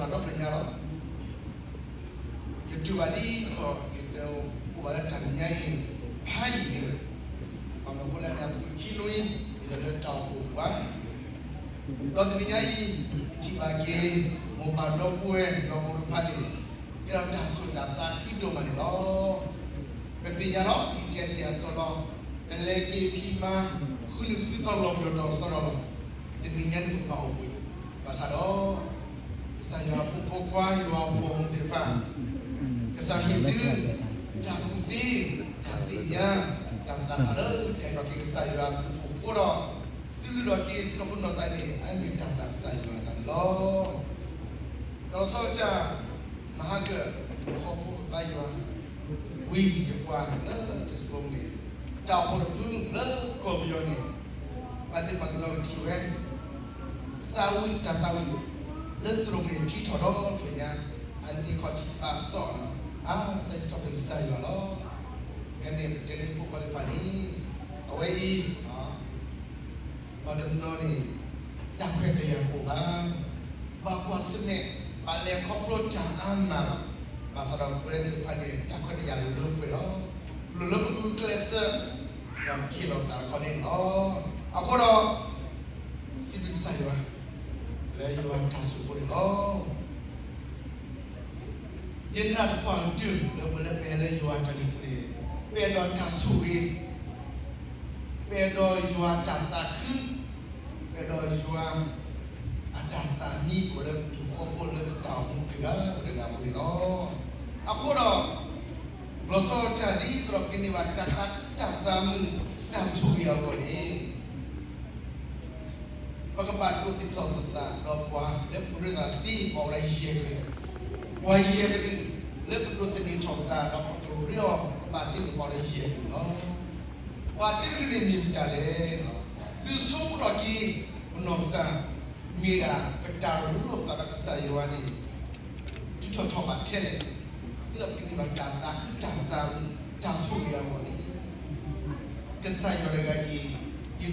ဒီးပသ့ၣ်ညါလီၤ. ယတူၢ်ဘၣ်ဒ်သိး ယတအိၣ်ဘၣ်လၢတၢ်မဲာ်ညါအံၤ ဖးယံာ်န့ၣ်, ဘၣ်မနုၤအဃိလဲၣ်န့ၣ် အပူၤခံနွံ ယလဲၤလၢတၢ်အိၣ်ဖှိၣ်ပူၤဘၣ်, ဒီးတနံၤညါအံၤ ထံၣ်ဘၣ်က့ၤ မိၢ်ပၢ်ဒီပုၢ်ဝဲၢ်ဒီးဖိတဖၣ်န့ၣ် ကဲထီၣ်တၢ်ဆိၣ်တၢ်သးခုဒိၣ်မးန့ၣ်လီၤ. ပသ့ၣ်ညါလီၤ ဒ်တဲတ့ၢ်အသိးလီၤ, ပလဲၤက့ၤဖံးမၤ ဃုနုာ်ဃုသီလီၤပလိာ်ဒီးစီဒီလီၤ. တနံၤညါန့ၣ် ပကဘၣ်အိၣ်ဘှံး, ဘၣ်ဆၣ်ဒီး ကစၢ်ယွၤအဖိမုၣ်ဖိခွါ ယွၤအဖိမုၣ်သ့ၣ်တဖၣ်, ကစၢ်ဟ့ၣ်သု တၢ်ကူၣ်သ့, တၢ်သ့ၣ်ညါ, တၢ်သးစၢ်လၢ တၢ်အဲၣ်ဒိးက့ၤကစၢ်ယွၤအဖိမုၣ်ဖိခွါဒီး သုလုၢ်ထီၣ်က့ၤသုနီၢ်ခိနီၢ်သးန့ၣ် အမ့ၢ်တၢ်ဘၣ်ကစၢ်ယွၤအသးန့ၣ်လီၤ. ဒီးလီၤဆီဒၣ်တၢ် မဟါကၢၣ် ဟီၣ်ခိၣ်ကဘၣ်ယွၤ ဝံၤယကွၢ်လၢ Facebook န့ၣ်, တၢ်အိၣ်ဖှိၣ်တဖုလၢကီၢ်ပယီၤန့ၣ် ဘၣ်သ့ၣ်ပှၤတနီၤကထံၣ်ဝဲ သးဝံၣ်တၢ်သးဝံၣ် လၢသရိာ်ပူၤန့ၣ် ထံထီၣ်ဒီဖျၢၣ်ညါ, အန့ၣ်ခီၣ်ထံးဘၣ်စီၣ်, အါ သၢဆံထီၣ်ဖျၢၣ်ကစၢ်ယွၤလီၤ. ဖဲန့ၣ်ပတဲန့ၢ်ဖိခွါသ့ၣ်တဖၣ်န့ၣ် အဝဲအံၤ ပှၤတနီၤန့ၣ် တၢ်ခွဲးတၢ်ယာ်တအိၣ်ဘၣ်, ဘၣ်ကွၢ်ဆၢၣ်မဲာ် ဘၣ်လဲၤခီဖျိတၢ်အါမးဘၣ်, ဘၣ်ဆၣ်ဒီးပဝဲသ့ၣ်တဖၣ်န့ၣ် တၢ်ခွဲးတၢ်ယာ်လၢပှဲၤလီၤ. လိၣ်လၢပကကျဲးစၢး ဒီးက့ၤလီၤပသးတခီန့ၣ်လီၤ. အဃိဒီး စံးဘျုးကစၢ်ယွၤ လၢယွၤတၢ်ဆိၣ်အဃိန့ၣ်လီၤ. ယနာ်သပှၢ်ကတၢၢ် လၢပဝဲလၢပဟဲလၢယွၤတၢ်လီၢ်ပူၤန့ၣ် ပအဲၣ်ဒိးတၢ်ဆိၣ်ဂ့ၤ, ပအဲၣ်ဒိးယွၤတၢ်သးခု, ပအဲၣ်ဒိးယွၤအတၢ်သးမံအိၣ်လၢပဟံၣ်ဖိဃီဖိလၢပတၢ်အိၣ်မူတဂၤတဂၤအပူၤန့ၣ်လီၤ. အဃိဒီး လီၤဆီဒၣ်တၢ်ဒ်သိးဒီးပကန့ၢ်ဘၣ်တၢ်သးခုတၢ်သးမုာ်တၢ်ဆိၣ်ဂ့ၤအဂီၢ်န့ၣ် ပကဘၣ်ဒိးသန့ၤထီၣ်ပသးဒီးပှၤလၢပရ့သးသ့ ပှၤအိၣ်ဒၣ်ယဲၢ်ကလုာ်, ပှၤယဲၢ်ကလုာ် လၢပဒိးသန့ၤထီၣ်ပသးဒီးပကရ့အီၤ ပဘၣ်သ့န့ၢ်ပှၤအိၣ်ဒၣ်ယဲၢ်ကလုာ်လီၤ. ပှၤတကလုာ်န့ၣ်မ့ၢ်မတၤလဲၣ်, ဒုးဆိကမိၣ်ထီၣ်က့ၤ ပနီၢ်ကစၢ် မ့ၢ်ဒၣ်ပတၢ်ရ့လိာ်ပသးဒီးကစၢ်ယွၤန့ၣ် ဒုးထီၣ်ထီၣ်ဘးထဲလဲၣ်, ဒီးပကန့ၢ်ဘၣ်တၢ်သးခုတၢ်သးမုာ်တၢ်ဆိၣ်ဂ့ၤအဂီၢ်န့ၣ် ကစၢ်ယွၤတဂၤ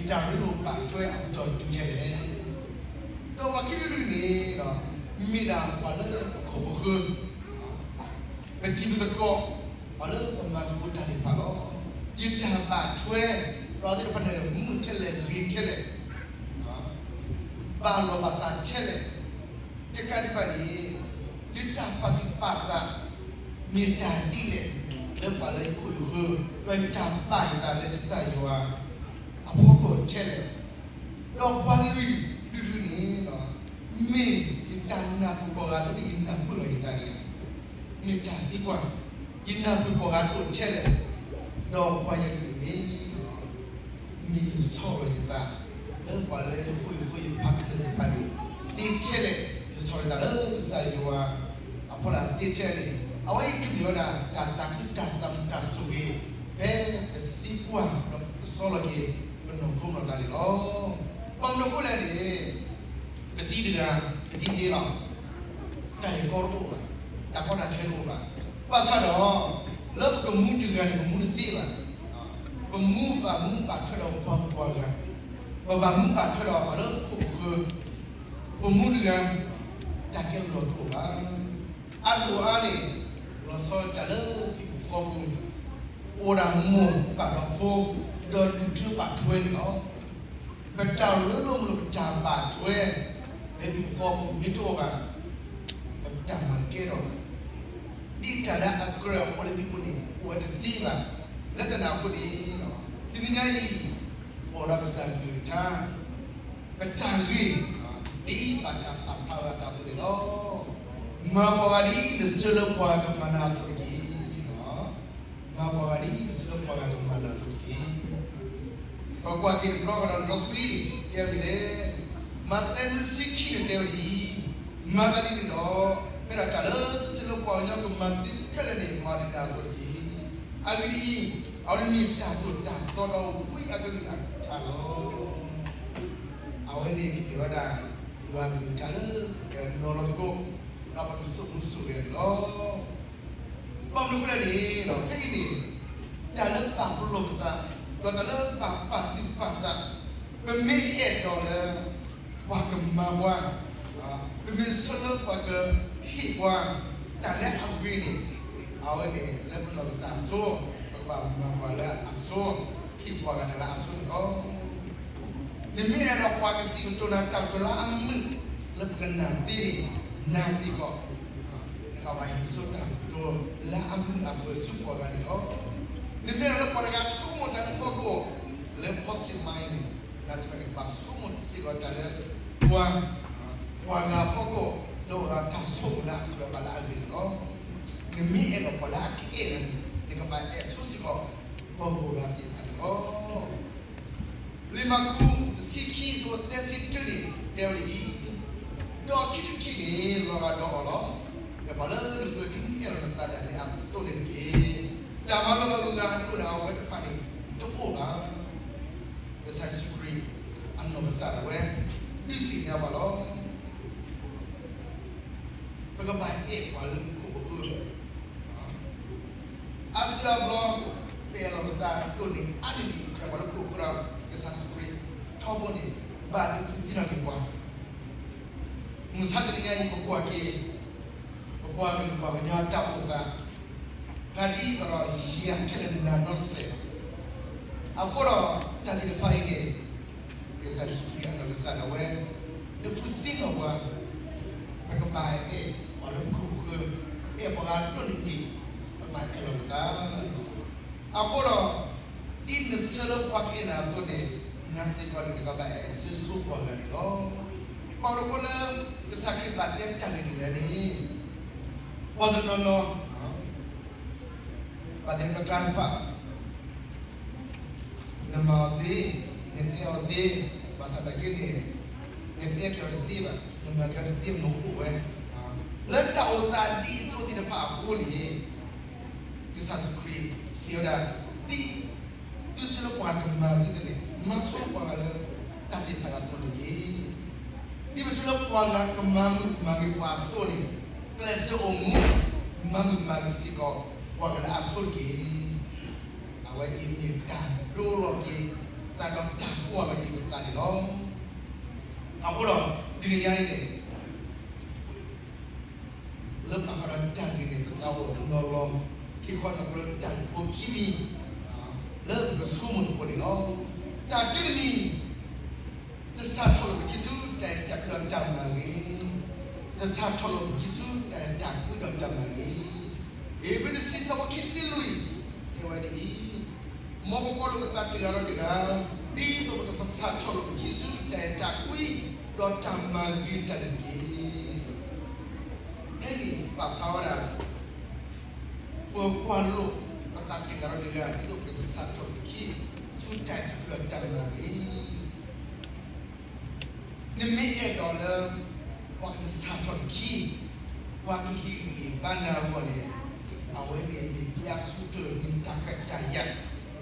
အံၤ ယတၢ်ရ့လိာ်ဘၣ်ထွဲအပတီၢ်ဒုးထဲလဲၣ်. ဒီးပှၤခံကလုာ်န့ၣ်ဒီး မ့ၢ်ဒၣ်ပှၤလၢပခိၣ်ပဃၢၤ ပတံၤပသကိး ပှၤလၢပမၤသကိးတၢ်သ့ၣ်တဖၣ်လီၤ. ယတၢ်ဘၣ်ထွဲ ဒီးသ့ၣ်တဖၣ်န့ၣ် မုာ်ထဲလဲၣ်ဂ့ၤထဲလဲၣ် ဘၣ်လီၤဘၣ်စးထဲလဲၣ်. တကးဒံးဘၣ်န့ၣ် ယတၢ်ပာ်သူၣ်ပာ်သး မ့ၢ်တၢ်ဒ်လဲၣ် လၢပှၤလၢယခိၣ်ယဃၢၤ ဒီးယတၢ်ဘၣ်ယသးလၢကစၢ်ယွၤ အဖီခိၣ်ထဲလဲၣ်. ဒီးပှၤလွံၢ်ကလုာ်န့ၣ် မ့ၢ်ယတၢ်နၢ်ပၢၢ်ပှၤဂၤဒိၣ်န့ၣ် ယနၢ်ပၢၢ်လီၤယသးဒ်လဲၣ်. မ့ၢ်တၢ်သံကွၢ် ယနၢ်ပၢၢ်ပှၤဂၤဒိၣ်ထဲလဲၣ်. ဒီးပှၤယဲၢ်ကလုာ်န့ၣ် မ့ၢ်ယဆီၣ်လီၤယသး လၢပှၤလၢယခိၣ်ယဃၢၤယဖးကလၢၢ်တဖၣ်န့ၣ် သ့ထဲလဲၣ်. ယဆီၣ်လီၤယသးလၢကစၢ်ယွၤ အဖီလာ်သ့ထဲလဲၣ်န့ၣ် အဝဲအံၤကမ့ၢ်ဝဲဒၣ်တၢ်သးခုတၢ်သးမုာ်တၢ်ဆိၣ်ဂ့ၤ ဖဲပသံကွၢ်ဒီးပဆီၣ်လီၤက့ၤ ပနီၢ်ခိနီၢ်သးန့ၣ်လီၤ. ဘၣ်မနုၤအဃိလဲၣ်န့ၣ် ပသံတဂၤ ပသံသ့လီၤ. တၢ်ဂ့ၢ်ကီတအိၣ်ဘၣ်, တၢ်ကီတၢ်ခဲတအိၣ်ဘၣ်. ဘၣ်ဆၣ်ဒီး လၢပကမူတဂၤန့ၣ် ပမူတသ့ဘၣ်. ပမူဘၣ်မူဘၣ်ထွဲဒီးပှၤဂၤ, ပဘၣ်မူဘၣ်ထွဲဒီးပှၤလၢခိၣ်ဃၢၤ, ပမူတဂၤ တၢ်ကဲဘျုးတအိၣ်ဘၣ်. အဒိၣ်အါန့ၣ် လီၤဆီဒၣ်တၢ်လၢဟံၣ်ပူၤဃီပူၤ အိၣ်ဒၣ်မိၢ်ပၢ်ဒီးဖိ ဒီးဒုးထွဲဘၣ်ထွဲန့ၣ်လီၤ. ပတၢ်ရ့လိာ်မုာ်လိာ် ပတၢ်ဘၣ်ထွဲ လၢဟံၣ်ပူၤဃီပူၤမ့ၢ်တအိၣ်ဘၣ် ပတၢ်မၤတကဲထီၣ်ဘၣ်. ဒ်တၢ်လၢအကြၢးအီၤလၢဟံၣ်ပူၤန့ၣ် အိၣ်ဝဲတသ့ဘၣ်. လၢတၢ်န့ၣ်အဃိန့ၣ် တနံၤညါအံၤ ပအိၣ်ဒီးကစၢ်ကလုၢ်ကထါ ပတၢ်ဂ့ၢ် ဒ်ဘၣ်တၢ်ပာ်ဖျါဝဲအသိးန့ၣ်လီၤ. မၤပှၤဂၤဒ်နဆၢလၢပှၤကမၤနၤအသိးတက့ၢ်. မၤပှၤဂၤဒ်နဆၢလၢပှၤဂၤကမၤနၤအသိးတက့ၢ်. ပကွၢ်က့ၤတဘျီကဒီးလံာ်စီဆှံ တဲဝဲဒ်လဲၣ်. မးသဲ နွံဆံခံန့ၣ်တဲဝဲဒ်အံၤ, မၤသးဒ်န့ၣ်ဒီး ဖဲဒၣ်တၢ်လၢသုဆၢလၢပှၤကညီကမၤသုခဲလၢာ်န့ၣ် မၤဒံးနၤအသိးတက့ၢ်. အဂ့ၢ်ဒ်အံၤ, အဝဲန့ၣ်မ့ၢ်တၢ်သိၣ်တၢ်သီဒီးဝံအကလုၢ်အကထါလီၤ. အဝဲန့ၣ်ကမ့ၢ်ဝဲဒၣ် ယွၤကလုၢ်ကထါလၢ ပကနီၤလီၤသကိး ဒီးပကဆိၣ်မူဆိၣ်ဂဲၤန့ၣ်လီၤ. ဘၣ်မနုၤအဃိလဲၣ်န့ၣ် ဖဲအံၤန့ၣ် တၢ်လၢပာ်ပလီၢ်ပသး ဒီးတၢ်လၢပာ်ပာ်သူၣ်ပာ်သး ပမ့ၢ်အဲၣ်ဒိးလၢ ပှၤကမၤပှၤ ပမ့ၢ်ဆိလၢပှၤကဟ့ၣ်ပှၤတၢ်လၢအဂ့ၤန့ၣ်, အဝဲန့ၣ်လၢပနီၢ်ကစၢ်အစိ, ပကဘၣ်မၤပှၤလၢအစိ, ဟ့ၣ်ပှၤဂၤတၢ်လၢအစိန့ၣ်လီၤ. နမ့ၢ်အဲၣ်ဒိးပှၤကစံးကတိၤနၤတၢ်ကတိၤလၢအမုာ်လၢပကနၢ်သ့န့ၣ်, နၤစ့ၢ်ကီး နကဘၣ်ဟ့ၣ်ဆိတၢ်ကတိၤလၢအမုာ်အပၢၤဆူပှၤဂၤန့ၣ်လီၤ. နမ့ၢ်အဲၣ်ဒိးလၢပှၤတဂၤဆိကမိၣ်တၢ်လၢဖီခိၣ်လၢ positive mind န့ၣ်, နၤစ့ၢ်ကီးနကဘၣ်ဆိကမိၣ်စ့ၢ်ကီးတၢ်လၢပှၤ, ပှၤဂၤအဖီခိၣ် လၢအိၣ်ဒီးတၢ်ဆိကမိၣ်လၢအကြၢးဘၣ်လၢအဂ့ၤန့ၣ်လီၤ. နမ့ၢ်အဲၣ်ဒိးပှၤလၢအကအဲၣ်နၤန့ၣ်, နကဘၣ်အဲၣ်ဆိစ့ၢ်ကီး ပှၤဂၤသ့ၣ်တဖၣ်န့ၣ်လီၤ. လံာ်မၢ်ကူး တဆံခံ အဆၢဖိသၢဆံတၢန့ၣ် တဲဝဲဒ်အံၤ, ဒီးခံထံၣ်တထံၣ်န့ၣ် လီၤဂာ်ဒီးအီၤလီၤ. ဒီးပှၤလၢနဃၢၤဒ်န့ၣ်အဲၣ်လီၤနသးဒၣ်နဲအသိးန့ၣ်တက့ၢ်. တၢ်မၤလိအဂုၤအဂၤအဒိၣ်န့ၣ် အဝဲတဖၣ်န့ၣ် တအိၣ်ဘၣ်. ကစၢ်ယ့ၣ်ၡူးခရံာ် အနီၢ်ကစၢ်ဒၣ်ဝဲ ဒုးသ့ၣ်ညါဘၣ်လီၤ. ပကဘၣ်အဲၣ်ပှၤလၢပခိၣ်ပဃၢၤ အါစုအါဘျီ ပအဲၣ်လီၤပသးဒိၣ်န့ၢ်အါန့ၢ်န့ၣ် ပှၤလၢခိၣ်ဃၢၤဒီး ကစၢ်ယ့ၣ်ၡူးခရံာ်ထီဘိန့ၣ် ဘၣ်ဒုးသ့ၣ်နီၣ်က့ၤပှၤ. မုၢ်ဆါတနံၤညါအံၤ ပကွၢ်က့ၤ ပပှၤကလုာ်ပှၤကညီတၢ်အိၣ်သး, ဖးဒ်သိးဒီးယၤခဲလၢာ်နၤနီတစဲးဘၣ်. အဃိဒီး တၢ်သ့ၣ်တဖၣ်အံၤန့ၣ် ကစၢ်ယ့ၣ်ၡူးခရံာ်အနီၢ်ကစၢ်ဒၣ်ဝဲ ဒုးသ့ၣ်နီၣ်ပှၤ ပကဘၣ်အဲၣ်ပှၤလၢပခိၣ်ပဃၢၤ, အဲၣ်ပှၤဂၤဒိၣ်န့ၢ်န့ၣ် ပဘၣ်အဲၣ်လီၤပသး. အဃိဒီး ဒ်နဆၢလၢပှၤကအဲၣ်နၤအသိးန့ၣ် နၤစ့ၢ်ကီးန့ၣ် နကဘၣ်အဲၣ်ဆၢဆိပှၤဂၤန့ၣ်လီၤ. ဘၣ်မနုၤအဃိလၢ ကစၢ်ခရံာ်ဘၣ်တဲတၢ်ဂ့ၢ်န့ၣ်လဲၣ်န့ၣ်, ပှၤတနီၤနီၤ ဘၣ်သ့ၣ်သ့ၣ်တဖၣ် နမၤအီၤသ့, နတဲအီၤသ့, ဘၣ်ဆၣ်သနာ်က့န့ၣ် နတဲက့ၤအီၤတသ့ဘၣ်, နမၤက့ၤအီၤတသ့ဘၣ်, နအိၣ်ဝဲ လၢတၢ်အိၣ်သးဒ်သိးသ့ၣ်တဖၣ်အဃိန့ၣ်, ကစၢ်ယ့ၣ်ၡူးခရံာ်စံးဝဲဒၣ်, ဒ်သုဆၢလၢပှၤကမၤသုသ့ၣ်န့ၣ် မၤဆိပှၤဂၤလၢတၢ်သ့ၣ်တဖၣ်အသိးန့ၣ်တက့ၢ်. ဒ်ပဆၢလၢပှၤဂၤကမၤမုာ်မၤဂ့ၤပှၤအသိးန့ၣ်, ကျဲးစၢးအိၣ်မူ မၤမုာ်မၤဂ့ၤစ့ၢ်ကီး ပှၤဂၤလၢအဆိတက့ၢ်. အဝဲအံၤမ့ၢ်တၢ်ဒိလီၤက့ၤပသးဒီးတၢ်ကွၢ်လီၤက့ၤပသးန့ၣ်လီၤ. အဃိဒီး တနံၤညါအံၤန့ၣ် လၢဘၣ်ဃးဒီးတၢ်ဂ့ၢ်န့ၣ် ပသးအိၣ်နီၤလီၤ ခံခီတၢ်ဖိလၢတၢ်ဂ့ၢ်ဖိခံမံၤ လၢပကဆိကမိၣ်သကိးန့ၣ်လီၤ. တၢ်တမံၤ သဆၣ်ထီၣ်လိာ်ပခံဆူတၢ်အဲၣ်တၢ်ကွံဒီးတၢ်မၤဂ့ၤ, သဆၣ်ထီၣ်လိာ်ပခံဆူတၢ်အဲၣ်တၢ်ကွံဒီးတၢ်မၤဂ့ၤ. ဧ့ၤဘြံၤတဆံ အဆၢဖိခံဆံလွံၢ် တဲဝဲဒ်အံၤ, မ်ပကွၢ်လိာ်ပသးတဂၤဒီးတဂၤ, ဒ်သိးပကသဆၣ်ထီၣ်လိာ်ပခံဆူတၢ်အဲၣ်တၢ်ကွံ ဒီးတၢ်မၤဂ့ၤတၢ်န့ၣ်တက့ၢ်. ဖဲန့ၣ်ပာ်ဖျါဝဲဒၣ် ပကွၢ်လိာ်ပသးတဂၤဒီးတဂၤ ဒ်သိးပကသဆၣ်ထီၣ်လိာ်ပခံ ဆူတၢ်အဲၣ်တၢ်ကွံဒီးတၢ်မၤဂ့ၤ. နမ့ၢ်အဲၣ်ဒိးလၢ ပှၤကသဆၣ်ထီၣ်လိာ်ပခံ, ပှၤကဟ့ၣ်ဂံၢ်ဟ့ၣ်ဘါနၤအဂီၢ်န့ၣ်, အဝဲန့ၣ်မ့ၢ်ပျၢ်ဆူတၢ်မ့ၢ်တၢ်ခွဲးတၢ်ယာ်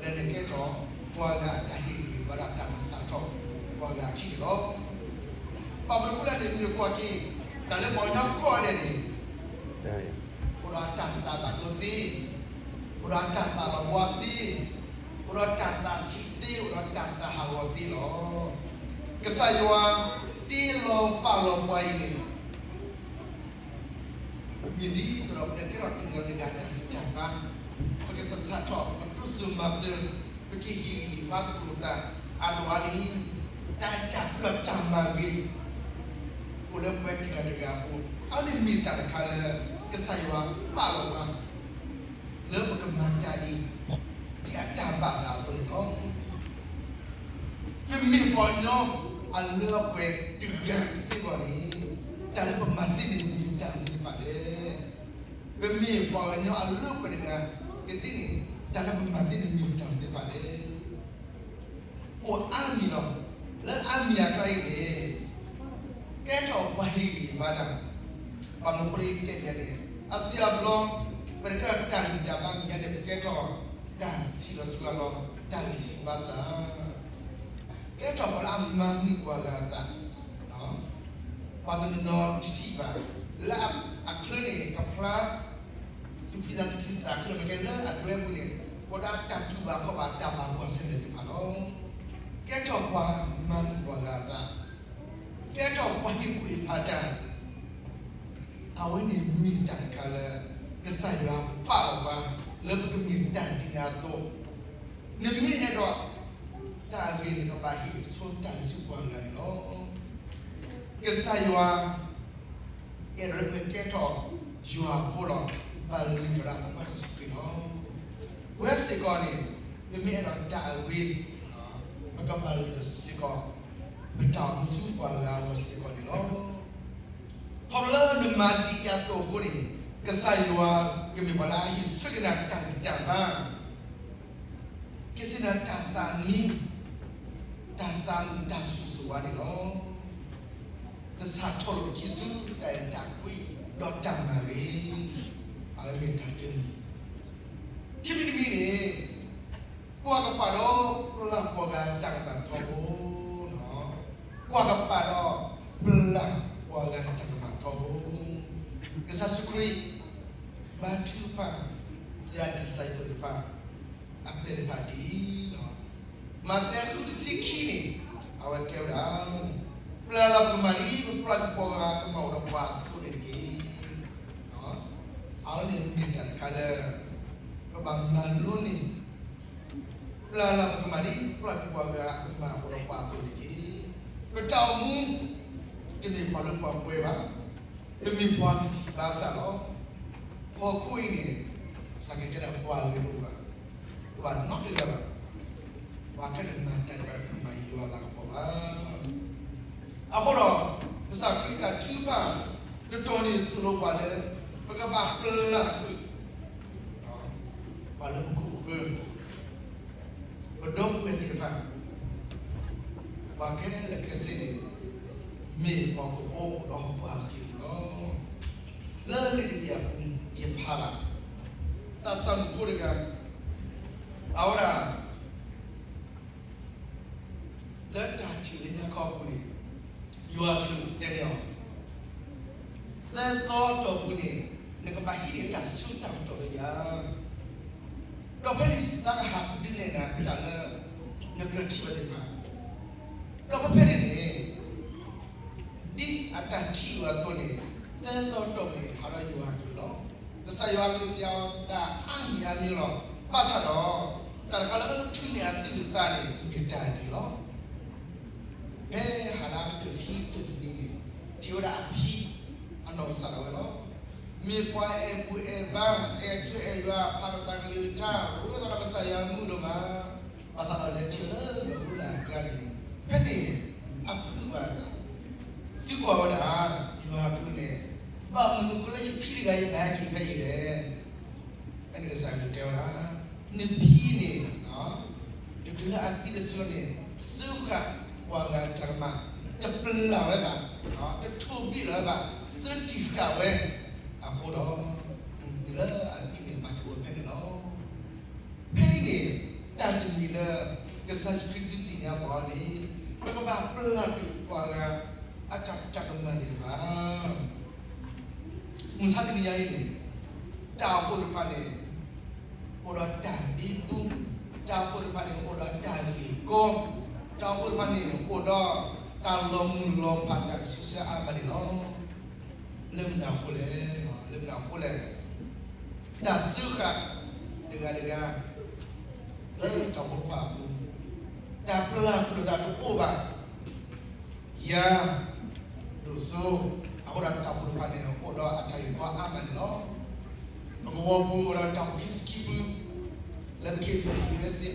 လၢနကဲထီၣ်ပှၤဂၤအတၢ်ဟ့ၣ်ဂံၢ်ဟ့ၣ်ဘါဒီးတၢ်သဆၣ်ထီၣ်ပှၤဂၤအခံန့ၣ်လီၤ. ဘၣ်မနုၤအဃိလဲၣ်န့ၣ် မ့ၢ်ကွၢ်က့ၤ တၢ်လၢပှၤကညီကိးဂၤဒဲးန့ၣ် အိၣ်ဒီးတၢ်သးဘၣ်ဒိသ့, အိၣ်ဒီးတၢ်သးဘၣ်ဝါသ့, အိၣ်ဒီးတၢ်သးဆံးသ့, အိၣ်ဒီးတၢ်သးဟးဂီၤသ့လီၤ. ကစၢ်ယွၤတ့လီၤပာ်လီၤပှၤအံၤန့ၣ် မ့ၢ်ဒ်သိးဒီး ပကဲထီၣ်တဂၤဒီးတဂၤတၢ်ဂံၢ်တၢ်ဘါ, ပကသဆၣ်ထီၣ် ပကတိစၢၤမၤစၢၤ, ပကဟ့ၣ်ဂံၢ်ဟ့ၣ်ဘါသကိးသး, အဒိၣ်အါန့ၣ် တၢ်အဲၣ်တၢ်ကွံဒီးတၢ်မၤဂ့ၤ အိၣ်လၢပဝဲတဂၤတဂၤအဃိ, အဝဲန့ၣ်မ့ၢ်တၢ်တခါလၢ ကစၢ်ယွၤပာ်လီၤပှၤ လၢပကမၤတၢ်အံၤ ဒ်အတၢ်ဘၣ်သးအသိးန့ၣ်လီၤ. ပမ့ၢ်ပှၤကညီအလၢအပှဲၤတဂၤအံၤစ့ၢ်ကီးန့ၣ်, တၢ်လၢပမၤသ့န့ၣ်မ့ၢ်တၢ်မနုၤသ့ၣ်တဖၣ်လဲၣ်. ပမ့ၢ်ပှၤကညီအလၢအပှဲၤတဂၤအံၤစ့ၢ်ကီးန့ၣ်, တၢ်လၢပမၤသ့န့ၣ်မ့ၢ်တၢ်မနုၤသ့ၣ်တဖၣ်လဲၣ်. အိၣ်အါမံၤလီၤ. လၢအါမံၤအကျါအံၤန့ၣ် ကဲထီၣ်ပှၤဟ့ၣ်ဂံၢ်ဟ့ၣ်ဘါတၢ်, ဘၣ်မနုၤအဃိလၢယတဲဒ်န့ၣ်လဲၣ်န့ၣ်, အါစုအါဘျီ ပတကဲထီၣ်တၢ်ဂံၢ်တၢ်ဘါမဲာ်ညါန့ၣ် ပကဲထီၣ်တၢ်စံးလီၤစှၤလီၤ တၢ်ဂံၢ်စၢ်ဘါစၢ်, ကဲထီၣ်ပှၤလၢအမၤမုာ်ပှၤဂၤအသး, ပှၤတနီၤနီၤတထံၣ်ဘၣ် လၢအချၢန့ၣ် ကဖျါ သူၣ်ဖှံသးညီ သူၣ်ဖှံသးညီ ခဲလၢာ်ခဲဆ့လၢအဒွဲပူၤန့ၣ် အိၣ်ဒီးတၢ်တူၢ်ဘၣ်ခီၣ်ဘၣ် တၢ်ဘၣ်ကွၢ်ဆၢၣ်မဲာ်သ့ၣ်တဖၣ်လီၤ. ကဲထီၣ်ပှၤမၤမုာ်ပှၤဂၤအသး, ကဲထီၣ်ပှၤဟ့ၣ်ကူၣ်ဟ့ၣ်ဖးတၢ်, အဝဲန့ၣ်မ့ၢ်တၢ်တခါလၢ ကစၢ်ယွၤပာ်လီၤပှၤ လၢပကမ့ၢ်တၢ်ဒ်န့ၣ်အသိး, နမ့ၢ်အဲၣ်ဒိးတၢ်အဂ့ၤန့ၣ် ကဘၣ်ဟ့ၣ်ဆိတၢ်လၢဆူပှၤဂၤန့ၣ်လီၤ. ကစၢ်ယွၤ အဲၣ်ဒိးလၢပကကဲထီၣ်ယွၤအဖိဒီး ဘၣ်လုၢ်ထီၣ်ဒၣ်ပကစၢ်ယ့ၣ်ၡူးခရံာ်လီၤ. ပဝဲစ့ၢ်ကီးန့ၣ် ပမ့ၢ်အဲၣ်ဒိးတၢ်အဂ့ၤ, ပကဘၣ်လုၢ်ထီၣ်စ့ၢ်ကီး ပတၢ်အိၣ်မူဆူပှၤဂၤအဂီၢ်စ့ၢ်ကီးန့ၣ်လီၤ. ခီဖျိလၢနမၤဒ်အံၤအသိးအဃိန့ၣ် ကစၢ်ယွၤကမ့ၢ်ပှၤလၢအဟ့ၣ်ဆၢက့ၤနၤတၢ်ဂံၢ်တၢ်ဘါ ကစၢ်ယွၤတၢ်သးမံ, တၢ်သးမုာ်တၢ်ဆိၣ်ဂ့ၤဆိၣ်ဝါန့ၣ်လီၤ. သဆၣ်ထီၣ်လိာ်ပခံဆူတၢ်အဲၣ်တၢ်ကွံ ဒီးတၢ်မၤဂ့ၤ, အဝဲမ့ၢ်တၢ်တမံၤ, ခံမံၤတမံၤန့ၣ် ကွၢ်ကပၤဒီးပျၢ်ပှၤဂၤတၢ်ကမၣ်ထီဘိ, ကွၢ်ကပၤဒီးပျၢ်ပှၤဂၤတၢ်ကမၣ်ထီဘိ, ကစၢ်ယ့ၣ်ၡူးခရံာ် ဘါထုကဖၣ် စံးတၢ်ကစၢ်ယွၤသ့ၣ်တဖၣ် အပျဲၢ်တဖၣ်ဒ်အံၤ, မးသဲဃုတဆံခံန့ၣ် အဝဲတဲဝဲဒၣ်, ပျၢ်လီၤပကမၣ်ဒ်ပပျၢ်ကပှၤဂၤကမၣ်အိၣ်ဒီးပှၤအသိးန့ၣ်တက့ၢ်. အဝဲန့ၣ်မ့ၢ်တၢ်တခါလၢ ပဘၣ်မၤလိန့ၢ် ပျၢ်လီၤပကမၣ်ဒ်ပပျၢ်ကပှၤဂၤကမၣ်အိၣ်ဒီးပှၤအသိးန့ၣ်တက့ၢ်. ပတၢ်အိၣ်မူ တမ့ၢ်ပှၤလၢပှဲၤဘၣ်, ပမ့ၢ်ပှၤကစံးဘၣ်စၢ်လီၤ. ဟီၣ်ခိၣ်အံၤန့ၣ် စးကဲဒၣ်ပှၤဂ့ၤလိာ်ဘၣ်, ပဘၣ်နီတဂၤဘၣ်, ပှၤခဲလၢာ်မၤတၢ်တဂၤဒီး ပမၤယွၤအလၤကပီၤဘၣ်. အဃိဒီး ကစၢ်ခရံာ်တၢ်ထုကဖၣ် တတီၤန့ၣ်သိၣ်လိပှၤလၢ ပကဘၣ်ပျၢ်ကွံာ် ပှၤလၢပခိၣ်ပဃၢၤ ပဒီပုၢ်ဝဲၢ်သ့ၣ်တဖၣ်, ပှၤခဲလၢာ်ခဲဆ့န့ၣ် မ့ၢ်ဟီၣ်ခိၣ်ဖိဒီးဟီၣ်ခိၣ်အဂ့ၢ်န့ၣ်လီၤ. လၢလံာ်တဘ့ၣ်အပူၤ ယဖးဘၣ် တၢ်သးမုာ်ဖိတဂၤ အဝဲဒၣ် လၢတၢ်ထံၣ်လၢညါခီအပူၤန့ၣ် ယွၤအကလုၢ်တဲန့ၢ်အီၤ, သၢသီအတီၢ်ပူၤန့ၣ် နကဘၣ်ဟံးန့ၢ်တၢ်ဆူးတၢ်ကတီၢ်လၢယၤ, ဒီးဖဲန့ၣ်သးကဟးဒုးနဲၣ်နၤတၢ်လၢ နကြၢးထံၣ်ဝဲသ့ၣ်တဖၣ်, ဒီးဖဲဖဲန့ၣ်န့ၣ် ဒ်အတၢ်ထံၣ်ဝဲအသိးန့ၣ် သၢသီအတီၢ်ပူၤန့ၣ် ဟးဒီးယွၤအကလုၢ်လီၤ. ကစၢ်ယွၤအကလုၢ်သ့ၣ်ညါအီၤတၢ်အါမံၤအါမံၤလီၤ. ဘၣ်ဆၣ်ဒီး တၢ်တခါလၢထုးန့ၢ်အသူၣ်အသးန့ၣ် မ့ၢ်တၢ်ဒ်အံၤလီၤ. ဖဲဟးလၢအကတၢၢ်ခံကတၢၢ်တနံၤန့ၣ် ထံၣ်ဝဲဒၣ်အဖံ အနီၢ်ကစၢ်ဒၣ်ဝဲလီၤ. မ့ၢ်ပှၤအဲၣ်ဘူၣ်အဲၣ်ဘါ အဲၣ်ထူအဲၣ်ယွၤ ဖးကစၢ်ကလုၢ်ကထါ ရူးသီဒီးကစၢ်ယွၤမုာ်ဒိၣ်မး, ဘၣ်ဆၣ်ဒီးလဲၤထံၣ်လၢမူလၢ်အကျါန့ၣ် ဖဲန့ၣ် အဖုဘၣ် သံကွၢ်ဝဲဒၣ် ယွၤအကလုၢ်န့ၣ် ဘၣ်မနုၤအဃိလၢယဖံတဂၤအံၤ ဘၣ်ဟဲက့ၤဖဲအံၤလဲၣ်. ဖဲန့ၣ်ကစၢ်ယွၤတဲဝဲဒၣ် နဖံန့ၣ် တချုးလၢအသံတစုန့ၣ် စၢဃာ်ပှၤဂၤတၢ်ကမၣ် တပျၢ်ဝဲဘၣ်, တထိၣ်ဘံၣ်လီၤဝဲဘၣ်, စၢတံၢ်ဃာ်ဝဲအဃိဒီး တုၤလၢအသံန့ၣ် ဘၣ်တအိၣ်ဖဲန့ၣ်လီၤ. ဖဲအံၤန့ၣ် တၢ်တမံၤလၢ ကစၢ်ယ့ၣ်ၡူးခရံာ်ဒုးသ့ၣ်ညါပှၤန့ၣ် ပကဘၣ်ပျၢ်ကွံာ်ပှၤဂၤ အတၢ်တၢ်ကမၣ်သ့ၣ်တဖၣ် မုၢ်ဆါတနံၤညါအံၤန့ၣ် တၢ်အိၣ်ဖှိၣ်တဖၣ်န့ၣ် အိၣ်ဒီးတၢ်ဘံဘူ, တၢ်အိၣ်ဖှိၣ်တဖၣ်န့ၣ် အိၣ်ဒီးတၢ်ဂ့ၢ်ကီ, တၢ်အိၣ်ဖှိၣ်တဖၣ်န့ၣ် အိၣ်ဒီးတၢ်လီၤမုၢ်လီၤဖး တၢ်ကဆူးဆါအါမးန့ၣ်လီၤ. လၢမနုၤအဃိလဲၣ်, လၢမနုၤအဃိလဲၣ်. တၢ်စၢဃာ်တဂၤတဂၤ လၢတၢ်အိၣ်ဖှိၣ်တဖၣ်အပူၤ, တၢ်ပျၢ်ကွံာ်လိာ်သးတအိၣ်ဘၣ်. ယၤ ဒိၣ်စိ အဃိဒီးတၢ်အိၣ်ဖှိၣ်တဖၣ်န့ၣ် အိၣ်ဒီးအတၢ်ဂ့ၢ်ကီအါမးန့ၣ်လီၤ. ပကဝီၤပူၤအိၣ်ဒီးတၢ်အိၣ်ဖှိၣ်ခံဆံခံဖု, လၢပ KBC USA အိၣ်ဒီးတၢ်အိၣ်ဖှိၣ်တကယၤသၢဆံသၢဖု, ကအါထီၣ်ဒံး တစှၤလီၤ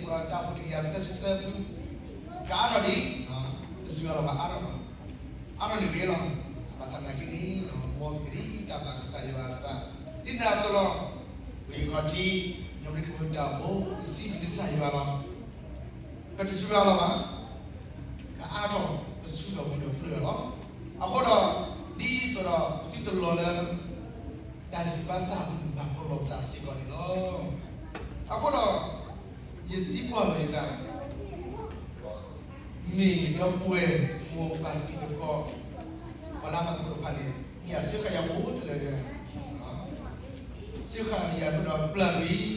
ဘၣ်အါထီၣ်, အါထီၣ်န့ၣ်ဂ့ၤလီၤ. ဘၣ်ဆၣ်သနာ်က့န့ၣ် မ်ပကဒံးတၢ်ဘၣ်ကစၢ်ယွၤအသး, ဒ်န့ၣ်အသိးလီၤ. ပဂံၢ်ခီၣ်ထံး ညီနုၢ်တၢ်အိၣ်ဖှိၣ် ပစံးဘျုးကစၢ်ယွၤလီၤ. ပတစှၤလီၤဘၣ်, ကအါထီၣ် ပဆူၣ်ထီၣ်ပှဲၤထီၣ်ပှဲၤထီၣ်လီၤ. အဃိဒီး ဒ်သိးဒီး ပသုတလီၤလၢ တၢ်ဂံၢ်စၢ်ဘါစၢ်အပူၤ ဘၣ်ပလီၢ်ပသးစ့ၢ်ကီးန့ၣ်လီၤ. အဃိဒီး ယသံကွၢ်လီၤယသး မ့ၢ်ဒီပုၢ်ဝဲၢ် မိၢ်ပၢ်တံၤသကိး ပှၤလၢအမၤသကိးတဖၣ်န့ၣ် မ့ၢ်အစၢဃာ်ယၤအိၣ်တလၢာ်လၢာ်, စၢဃာ်ယၤဒီးပျၢ်ကွံာ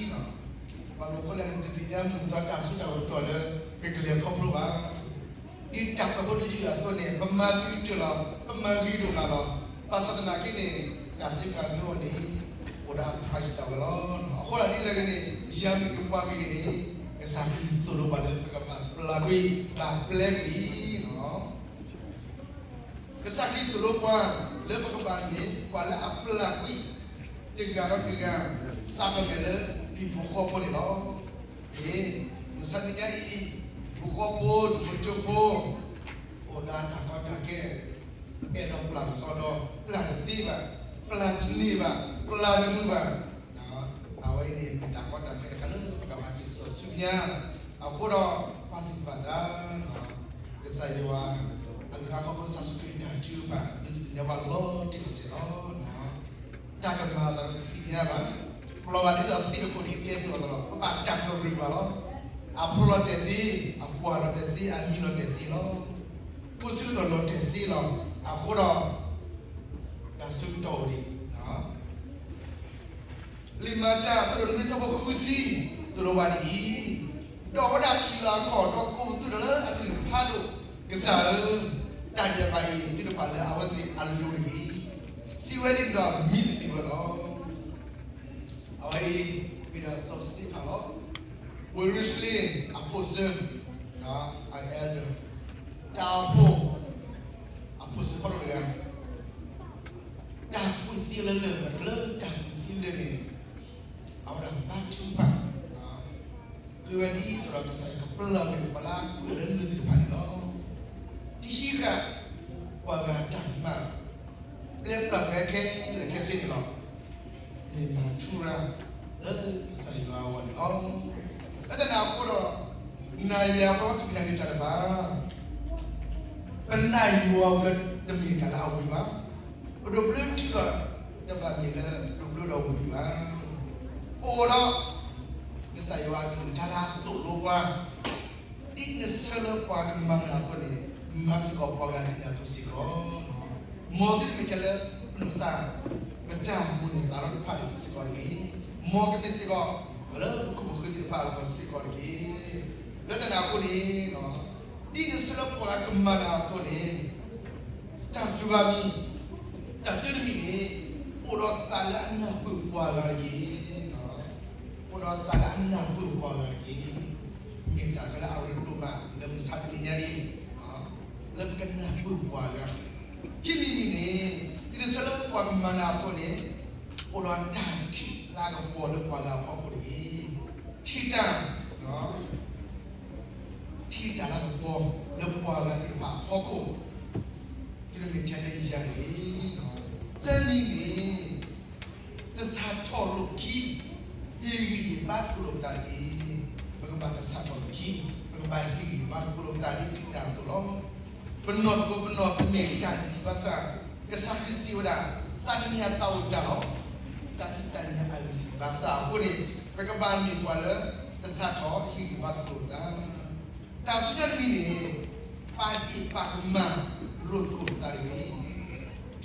်, ဘၣ်မနုၤအဃိလဲၣ် တသ့ၣ်ညါမုာ်သးတၢ်စိတၢ်ကမီၤလၢ ကကလဲၤခီဖျိဘၣ်. ဒ်တၢ်ကွဲးဖိဒ်ယုၢ်အသိးန့ၣ် ပမၤဂ့ၤကတၢၢ်လီၤ, ပမၤဂ့ၤဒိၣ်မးလီၤ. ဘၣ်ဆၣ်သနာ်က့န့ၣ် တၢ်စံးပာ်မ့ၢ်အိၣ်န့ၣ် အိၣ်ဒၣ် price တၢ်ဝဲလီၤ. အဃိဒၣ်ဒ်လဲၣ်ဂ့ၤန့ၣ် ယၤမ့ၢ်ဂ့ၤပှၤမ့ၢ်ဂ့ၤန့ၣ် ကစၢ်ခရံာ်သိၣ်လိပှၤလၢပကဘၣ်ပျၢ်ကွံာ် ဘၣ်ပျဲကွံာ်လီၤ. ကစၢ်ခရံာ်သိၣ်လိပှၤလၢပကဘၣ်မ့ၢ်ပှၤလၢအပျၢ်ကွံာ် တဂၤဒီးတဂၤ စးထီၣ်မဲာ်လၢ ဒံၣ်ဖိဃီဖိန့ၣ်လီၤ. မုၢ်ဆါတနံၤညါအံၤ ဒံၣ်ဖိဃီဖိ ဒံၣ်ဖိကၠိဖိ အိၣ်ဒီးတၢ်ကီတၢ်ခဲ အဲၣ်ဒိးပျၢ်ကစီဒီး ပျၢ်တသ့ဘၣ်, ပျၢ်တန့ၢ်ဘၣ်, ပျၢ်တမုာ်ဘၣ်. အဝဲအံၤန့ၣ်မ့ၢ်တၢ်ကီတၢ်ခဲတခါလၢပကဘၣ်က့ၤစိာ်ဆူညါ, အဃိဒီး ပာ်သူၣ်ပာ်သး ကစၢ်ယွၤ အကလုၢ်ကထါခီဖျိကစၢ်ယ့ၣ်ၡူးခရံာ်တၢ်ထုကဖၣ် ဒုးသ့ၣ်ညါဘၣ်လီၤတံၢ်လီၤဆဲးလီၤ. တၢ်ကမၤအသးဒီးပသ့ၣ်ညါဘၣ်, ပလီၤဂာ်ဒ်သိးသ့ၣ်တခိၣ်န့ၣ် တဲသ့ၣ်လီၤသးလီၤ. ပဘၣ်တၢ်ကရၢၢ်ဘၣ်လီၤ. အဖျိလီၤတဲာ်သ့, အပှၢ်လီၤတဲာ်သ့, အမံၤလီၤတဲာ်သ့လီၤ. ဖိဆံးကဒီးလီၤတဲာ်သ့လီၤ. အဃိဒီး တၢ်ဆၢကတီၢ်အိၣ်ဒံး လံာ်မၤတၢ်အဆၢဒိၣ်နွံ အဆၢဖိဃုဆံ သိၣ်လိပှၤဒ်အံၤ, ဒီးအဝဲဒၣ်ထံၣ်လီၤအခီၣ်ဒီးကိးပသူဒီးလၢအကလုၢ်ကထါဒိၣ်, ကစၢ်ဧၢ, တၢ်ဒဲးဘးအံၤ သုတပာ်လၢအဝဲသ့ၣ်အလိၤတဂ့ၤ. စံးဝဲဒ်န့ၣ်ဒီးမံသပ့ၤဝဲလီၤ. အဝဲအံၤ မ့ၢ်ဒၣ်စီၤစတ့ဖၣ်လီၤ. ဝ့ၢ်ယရူၤၡလ့ၣ်အဖိၣ်စၢၤ, အ elder, တၢ်အိၣ်ဖှိၣ် အဖိၣ်စၢၤခီဖျိတဂၤ တၢ်ကူၣ်သံလၢလၢၢ် လၢတၢ်ကူၣ်သံလၢလၢၢ်န့ၣ် အဝဲဒၣ်ဘါထုကဖၣ်, ဃ့ဝဲဒ်သိးဒီးကစၢ်ယွၤကပျၢ်ကွံာ်ပှၤလၢအကူၣ်လၢလၢၢ်သ့ၣ်တဖၣ်န့ၣ်လီၤ. တဟံးဃာ်ပှၤဂၤတၢ်ကမၣ်, ပျဲပျၢ်ကွံာ်ခဲလၢာ်ခဲဆ့န့ၣ်လီၤ. မ့ၢ်မၤထူရၤလၢကစၢ်ယွၤအဂီၢ်န့ၣ်လီၤ. လၢတၢ်န့ၣ်အဃိဒီး နၤယၤပှၤစူၢ်က့ၤနာ်က့ၤတၢ်တဖၣ် ပနာ်ယွၤဝံၤဒီးတမ့ၢ်တၢ်လၢအဝံၤဘၣ်. ပဒိးဘျၢထံဒီးတဘၣ်မ့ၢ်လၢဒိးဘျၢဒီးဝံၤဘၣ်. ပအိၣ်ဒီး ကစၢ်ယွၤအကလုၢ်ကထါလၢအသိၣ်လိပှၤ, ဒ်နဆၢလၢပှၤကမၤနၤအသိးန့ၣ် မၤစ့ၢ်ကီးပှၤဂၤဒ်န့ၣ်အသိးစ့ၢ်ကီး. မ်သုတမ့ၢ်ထဲလၢ ပကစၢ် ပတၢ်မိၣ်န့ၢ်သးလီတဖၣ်န့ၣ်စ့ၢ်ကီးတက့ၢ်. မ်ကမ့ၢ်စ့ၢ်ကီး လၢပခိၣ်ပဃၢၤသ့ၣ်တဖၣ်အဂီၢ်စ့ၢ်ကီးတက့ၢ်. လၢတၢ်န့ၣ်အဃိန့ၣ် ဒ်နဆၢလၢပှၤဂၤကမၤနၤအသိးန့ၣ် တၢ်စူၤဂၤမံၤ တၢ်တၢတမံၤန့ၣ် အိၣ်ဒီးသးလၢအနၢ်ပၢၢ်ပှၤဂၤတက့ၢ်. အိၣ်ဒီးသးလၢအနၢ်ပၢၢ်ပှၤဂၤတက့ၢ်. မ့ၢ်တၢ်တခါလၢအရ့ဒိၣ်မးလၢမုၢ်ဆါတနံၤညါအံၤ လၢပကနၢ်ပၢၢ်ပှၤဂၤ. ခံမံၤမံၤန့ၣ် ဒ်နဆၢလၢပှၤကမၤနၤအသိးန့ၣ် အိၣ်ဒီးတၢ်ထံၣ်လၤကပီၤလၢပှၤဂၤအဖီခိၣ်တဂ့ၤ. ထံၣ်တၢ် ထံၣ်တၢ်လၤကပီၤလၢပှၤဂၤသ့ၣ်တဖၣ်အဖီခိၣ်, တုၤမ့ၢ်ထဲလၢယၤတဂ့ၤ. သၢမံၤန့ၣ် သဆၣ်ထီၣ်လိာ်ပခံ, ဟ့ၣ်ဂံၢ်ဟ့ၣ်ဘါသကိးလိာ်ပသးတက့ၢ်. ပကဘၣ်သဆၣ်ထီၣ်လိာ်ပခံ, ပကဘၣ်ဟ့ၣ်ဂံၢ်ဟ့ၣ်ဘါသကိးလိာ်ပသးဒ်စံးတၢ်အသိးလီၤ. ပနီၢ်သကိးပနီၢ် ပမ့ၢ်တၢ်ဂံၢ်ဆူၣ်ဘါဆူၣ်, ကစၢ်ခရံာ်စံးဝဲဒၣ်, သးတမံၤအသးအိၣ်တၢ်လီၤ. တၢ်ဒုးတၢ်ယၤအဂံၢ်ဆူၣ်ဘါဆူၣ်အဃိန့ၣ် ပကဘၣ်မ့ၢ်ပှၤလၢ သဆၣ်ထီၣ်ဟ့ၣ်ဂံၢ်ဟ့ၣ်ဘါသကိးလိာ်ပသး တၢ်ဆူညါတမံၤန့ၣ် ပာ်ဒ့ၣ်ပာ်ကမၣ်လိာ်သကိးပသးတဂ့ၤ. တုၤမ့ၢ်ယတဲပာ်ဒ့ၣ်ပာ်ကမၣ်ဒီးပျၢ်လၢ် တဂၤဒဲးဒၣ်ပတၢ်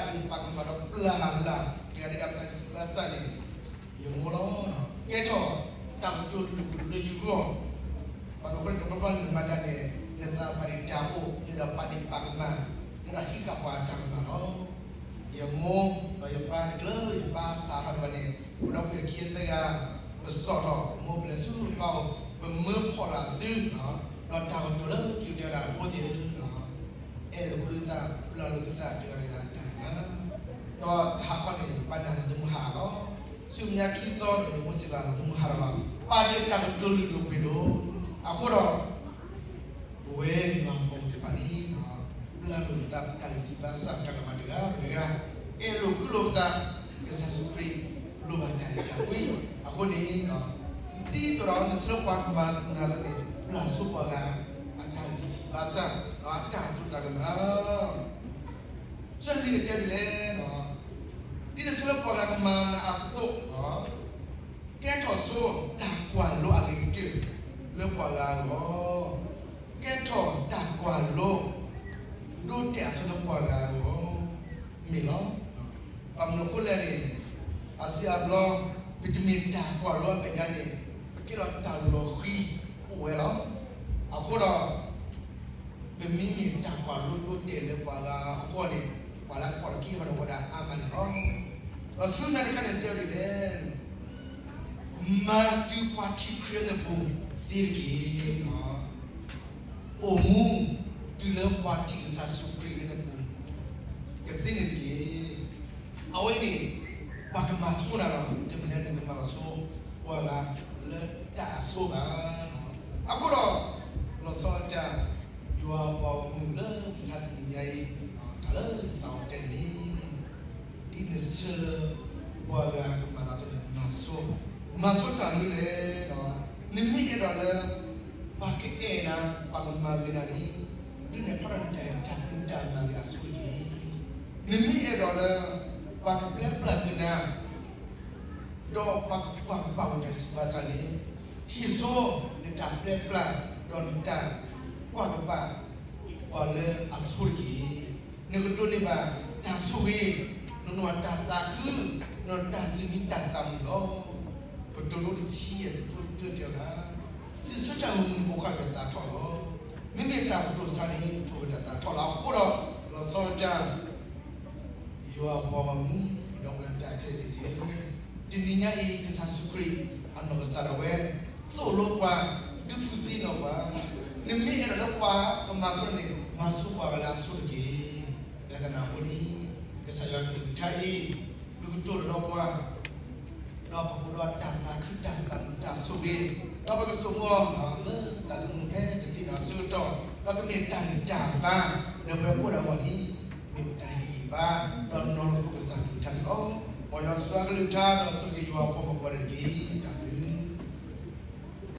ဂံၢ်ဆူၣ်ဘါဆူၣ်န့ၣ် ယမိၢ်လီၤ. ကဲထီၣ်တၢ်ကတိၤလုၢ်ဒိၣ်ပှ့ၤဒိၣ်လၢယဂီၢ်, ဘၣ်မနုၤအဃိန့ၣ် တဘျီဘျီန့ၣ်မၤတၢ်န့ၣ် နသးပာ်ဒ့ၣ်တၢ်အိၣ် နဒီးပာ်ဒ့ၣ်ပာ်ကမၣ် နဒီးဟံးဃာ်ပှၤတၢ်ကမၣ်လီၤ. ယမိၢ်ဒီးယပၢ် နကျၢၤယပၢ်သးထီၣ်တဘၣ်န့ၣ် အိၣ်ဒီးပှၤခံဂၤသၢဂၤ ပစိာ်ထီၣ် ပမိၢ်ပလဲၤဆူပၢ်အိၣ် ပမၢဖီၣ်လၢ်အစု ဒီးတၢ်ကတိၤလၢကတဲဝဲဒၣ်ဖိသ့ၣ်ဧၢ, အဲၣ်လိာ်ကွံလိာ်သး ပျၢ်လိာ်ကွံလိာ်သးတဂၤတဂၤတၢ်ဂၤ, ဒီးတဟးခီန့ၣ် ပှၤနာ်သးသမူဟးလီၤ. ဆူမဲာ်ညါခံသီဒီး ယမိၢ်စ့ၢ်ကီးသးသမူဟးလီၤဘၣ်, ပာ်ဒ့ၣ်တၢ်ကတိၤလုၢ်ဒိၣ်ပှ့ၤဒိၣ်, အဃိဒီး ပဝဲယွၤအဖိမုၣ်တဖၣ်န့ၣ် ပျၢ်လိာ်ပသး ပတၢ်ဂံၢ်ဆူၣ်ဘါဆူၣ် ပတၢ်ကမၣ်တဂၤတဂၤ, အဲၣ်လိာ်ကွံလိာ်ပသး, ကစၢ်ယ့ၣ်ၡူးခရံာ်လိၣ်ဘၣ်တၢ်အဲၣ်တၢ်ကွံ. အဃိန့ၣ် ဒ်သိးဒီးနဆၢပှၤကမၤနၤအသိးန့ၣ် ပျၢ်ဆိပှၤဂၤအတၢ်ဂံၢ်ဆူၣ်ဘါဆူၣ် ဒီးအတၢ်စူၢ်တၢ်ကမၣ် ဆၢတမံၤန့ၣ်တဲဒ်လဲၣ်, ဒ်နဆၢလၢပှၤဂၤကမၤနၤအသိး, ကဲထီၣ်ဆိတၢ်ကွၢ်လိအဂ့ၤကတၢၢ်လၢပှၤဂၤအဂီၢ်, ကဲထီၣ်တၢ်ကွၢ်လိ ဒိးတဲာ်အစိလၢပှၤဂၤအဂီၢ် မ့ၢ်လီၤ. ဘၣ်မနုၤအဃိလဲၣ်န့ၣ်, အါစုအါဘျီ ပတမ့ၢ်တၢ်ကွၢ်လိအမဲာ်ညါန့ၣ် ပကဲထီၣ်တၢ်လီၤဃံၤအိၣ်ဝဲလီၤ. အဃိဒီး မ့မ့ၢ်တၢ်ကွၢ်လိဒိတဲာ်လၢပှၤဂၤအဂီၢ်န့ၣ်, ပှၤလၢအကွၢ်လီၤခံတဖၣ်န့ၣ် အိၣ်ဝဲဒၣ်အါမးန့ၣ်လီၤ. ဒီးဆူညါတခါန့ၣ်တဲဒ်လဲၣ်, မၤတုၤပှၤထံၣ်ခရံာ်လၢနပူၤသ့တက့ၢ်. အိၣ်မူတုၤလၢပှၤထံၣ်ကစၢ်ယ့ၣ်ၡူးခရံာ်လၢနပူၤ ကသ့န့ၣ်တက့ၢ်. အဝဲန့ၣ် ပှၤကမၤဆိနၤလီၤ. တမ့ၢ်လၢနကမၤလီၤဆိပှၤဂၤလၢတၢ်အဆိဘၣ်. အဃိဒီး လီၤဆီဒၣ်တၢ် ယွၤပှၤဂီၢ်မုၢ်လၢမုၢ်ဆါတနံၤညါအံၤ, တၢ်လၢယသးအိၣ်တဲန့ၣ် ဒ်နဆၢလၢပှၤဂၤကမၤလၤကပီၤန့ၣ် မၤဆိ, မၤဆိတၢ်မနုၤလဲၣ်. နမ့ၢ်အဲၣ်ဒိးလၢ ပှၤကအဲၣ်နၤ, ပှၤကမၤဂ့ၤနၤန့ၣ်, ဒုးနဲၣ်ဖျါထီၣ်နတၢ်အဲၣ်တၢ်ကွံတၢ်မၤဂ့ၤအဆိတက့ၢ်. နမ့ၢ်အဲၣ်ဒိးလၢ ပှၤကပျဲပျၢ်ကွံာ်နၤ ဒီးပှၤကကွၢ်ကပာ်ဝဲတၢ်ဆူးဘၣ်ဆၣ်န့ၣ်, ဟ့ၣ်ဆိနတၢ်ပျဲပျၢ် ဒီးနတၢ်ကွၢ်ကပာ် ပှၤလၢအဆိတက့ၢ်. နကဒိးန့ၢ်ဘၣ်တၢ်ဆိၣ်ဂ့ၤ, နကဒိးန့ၢ်ဘၣ်တၢ်သးခု, နတၢ်သူၣ်မံတၢ်သးမုာ်လီၤ. ကတိၤဒိတဆံယဲၢ်ဆၢဖိတၢတဲဝဲဒၣ်, စံးဆၢတၢ်ဂီၤမုၢ်န့ၣ် ပိာ်ခွါတၢ်သးထီၣ်လီၤ. မ့မ့ၢ်တၢ်ကတိၤဆါန့ၣ် ထိၣ်ဝဲတၢ်သးထီၣ်လီၤ. အဃိဒီး လီၤဆီဒၣ်တၢ် ယွၤပှၤဂီၢ်မုၢ် ဒီးပှၤလၢတၢ်အဲၣ်ခဲလၢာ်သ့ၣ်ဧၢ, တနံၤညါအံၤ ကစၢ်ယ့ၣ်ၡူးခရံာ် အနီၢ်ကစၢ်ဒၣ်ဝဲ သိၣ်လိပှၤ, ဒုးဖုးသ့နီၢ်ပှၤ, နမ့ၢ်အဲၣ်ဒိးလၢပှၤကမၤဆိန့ၣ် မၤဆိပှၤဂၤလၢအဆိတက့ၢ်. လၢတၢ်န့ၣ်အဃိန့ၣ် ကစၢ်ယွၤကလုၢ်ကထါအံၤ ကကတိၤလီၤပှၤ ဒီးပကအိၣ်ဒီးတၢ်သးခုတၢ်သးမုာ်တၢ်ဆိၣ်ဂ့ၤ, ဒီးပကဆိကမိၣ်လၢသးသမူဖဲကသ့ၣ်နီၣ်အဆၢကတီၢ်, ဒီးကမ့ၢ်တၢ်ဂံၢ်တၢ်ဘါ လၢပဝဲကိးဂၤဒဲးအဂီၢ်န့ၣ် မ့ၢ်တၢ်ဟ့ၣ်ဂံၢ်ဘါ ဒီးနီၤလီၤကစၢ်ကလုၢ်ကထါန့ၣ်လီၤ. မ်ယွၤဆိၣ်ဂ့ၤကလုၢ်ကထါ ဒီးဆိၣ်ဂ့ၤယွၤအဖိမုၣ်ကိးဂၤဒဲးတက့ၢ်.